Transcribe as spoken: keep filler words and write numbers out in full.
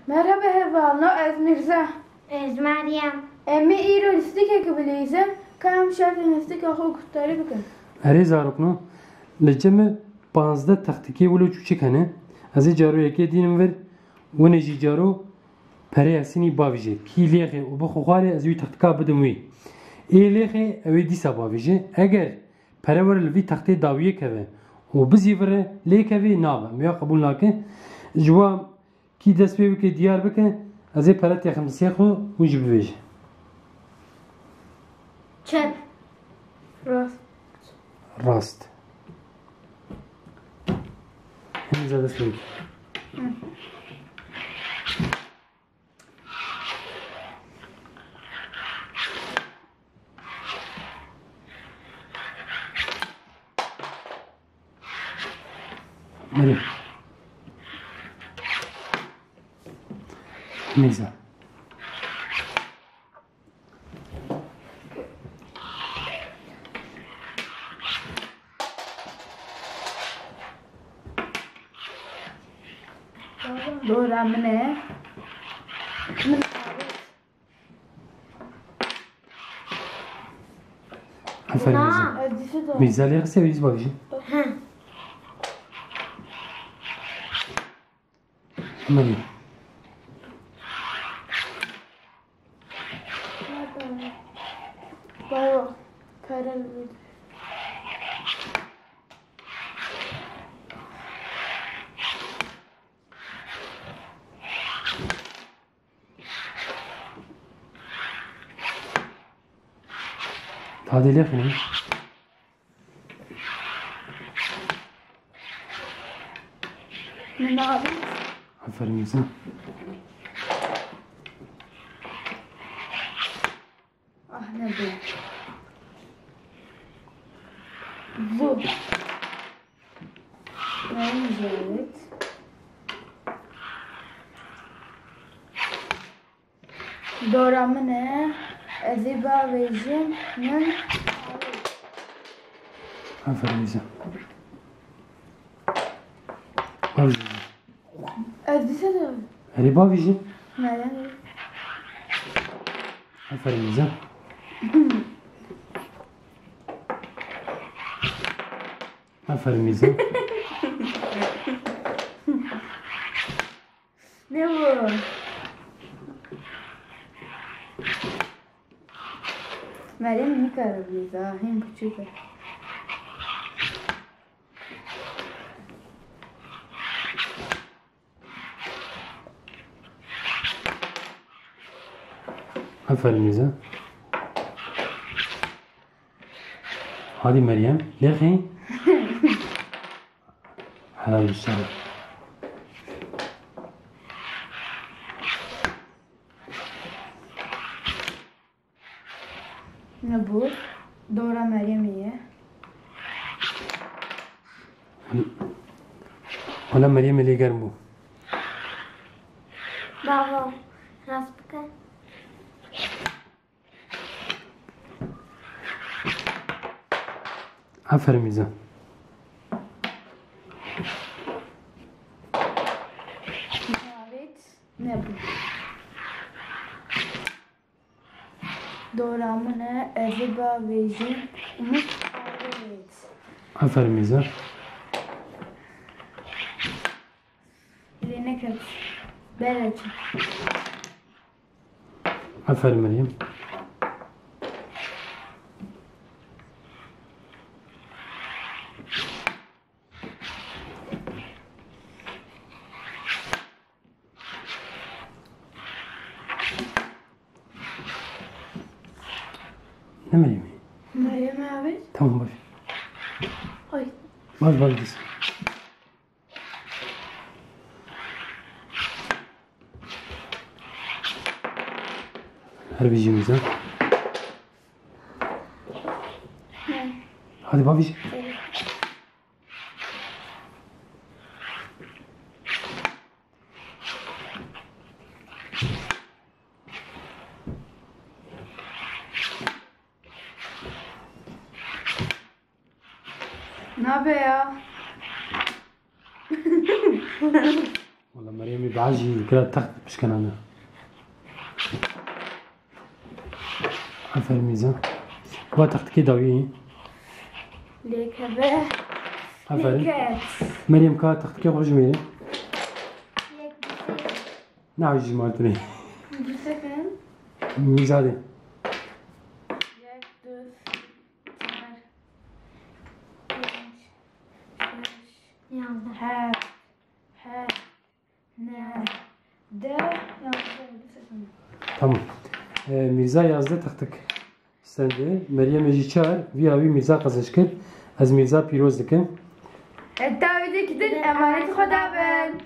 Merhaba heval, nav ez Mirza. Ez Meryem. Em ê îro lîstikekê bilîzin, ka em şertên lîstika xwe guhdarî bikin. Erê zarokno, li cem me panzdeh textikê wilo çûçik hene. Ez ê caro yekê dînim vir, winê jî caro perê Esînî bavêje. Kî lêxê û bixwe xwarê, ez wî textika bidim wî. Ê lêxê ew ê dîsa bavêje. Eger pere were li vî textê dawiyê keve û bizî vire lê kevê, nabe. Em ya qebûl nake. Ji wa kî dest pê bike, diyar bike, ez ê pere têxim sê xwe, hûn jî bivêje. Çep. Rast. Rast. Hemî zêde stûrî. Merî. Neyse. Dora min e. Min Aferin Na. Mîza. Mîza lê xise wî bak jî. Hı. Merî. Baba, para. Tadê lê xine. Min abi. Aferin Mîza. Ah, ne bu? Bu. Ne yiyecek? Dora min e, ez ê bavêjim, min. Aferin Mîza. Bavêje. Ez dîsa de. Erê bavêje. Neden? Aferin Mîza. Aferin Mîza. Ne bu? Meryem nikare bî, daha hîn küçük e. Aferin Mîza. Hadi Meryem, lêxî. Helal olsun. Ne bu? Dora Meryemê ye. Wala Meryemê lê germ bû. Baba, rast bike. Aferin Mîza. Evet, ne bu? Dora min e, ez ê bavêjim, Umut Arêt. Aferin Mîza. Lê neket. Bere çi? Aferin Meryem. Ne Meryemê? Meryem abi. Tamam, baş. Ay. Baş, baş, biz. Her bijîmize. Hadi babiş. Nabe ya. Wala Meryemê bihecî kira text pişkenane. Aferin Mîza. Va textikê dawî. Lêkeve. Aferin. Lêket. Meryem ka textikê xwe jimêre. Yek, du, sê. Ne jî martinê. Du, sê kin. Mîza de. Yek, du, çar, pênc, şeş, heft, heft, neh, deh, yanlış oldu, sekiz. Tamam. Ee, Mîza yazdeh textik stende. Meryemê jî çar. Vî awî Mîza qezenç kir. Ez Mîza pîroz dikim. Heta wê dikidin, emanetî Xweda bin.